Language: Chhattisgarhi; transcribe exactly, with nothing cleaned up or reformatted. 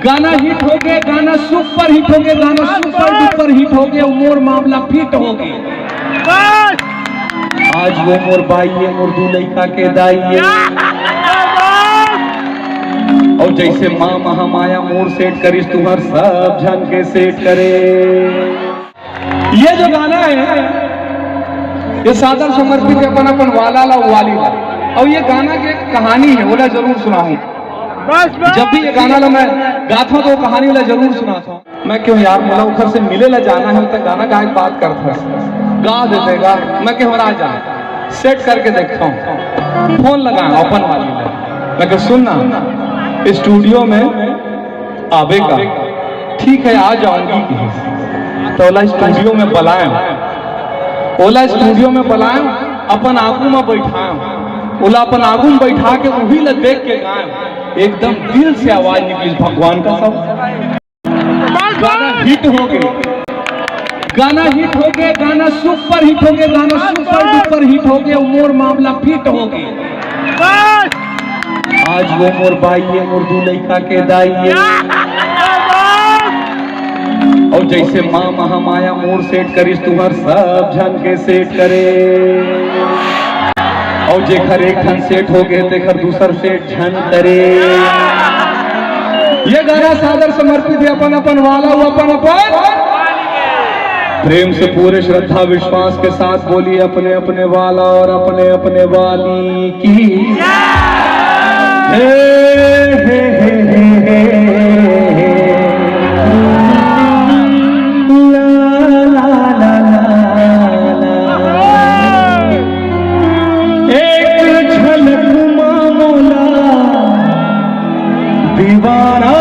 गाना हिट होगे, गाना सुपर हिट होगे, गाना सुपर डुपर हिट होगे, मोर मामला फिट होगे। आज वो मोर बाई ये मोर दू लइका के दाई ये। अउ जइसे माँ महामाया मोर सेठ करिस, तुँहर सब झन के सेठ करे। ये जो गाना है, ये सादर समर्पित है अपन, अपन वाला ला, वाली ला। अउ ये गाना के कहानी है, ओला जरूर सुनाहूँ। बस, बस। जब भी ये गाना ला मैं गाथों तो कहानी ला जरूर सुनाथों। मैं कहेंव यार, मोला ओखर से मिले ला जाना है, त गाना गाए के बात करत हस, गा देते गा। मैं कहेंव राजा, सेट करके देखथों, फोन लगाएंव अपन वाली ला। मैं कहेंव सुन ना, स्टूडियो में आबे का? ठीक है, आ जाऊंगी, किहिस। त ओला स्टूडियो में बलाएंव, ओला स्टूडियो में बलाएंव, अपन आगू में बइठाएंव, ओला अपन आगू में बइठा के उही ला देख के गाएंव। एकदम दिल से आवाज निकलिस, भगवान कसम। गाना हिट होगे, गाना हिट होगे, गाना सुपर हिट होगे, गाना सुपर डुपर हिट होगे, मोर मामला फिट होगे। आज वो मोर बाई ये मोर दू लइका के दाई ये। अउ जइसे माँ महामाया मोर सेठ करिस, तुँहर सब झन के सेठ करे। अउ जेखर एक झन सेठ होगे, तेखर दूसर सेठ झन करे। ये गाना सादर समर्पित है अपन अपन वाला, वो अपन अपन। प्रेम से पूरे श्रद्धा विश्वास के साथ बोलिए, अपने अपने वाला और अपने अपने वाली की। हे, हे, हे, हे, हे, हे। ला, ला, ला, ला, ला। एक झलक मा मोला दीवाना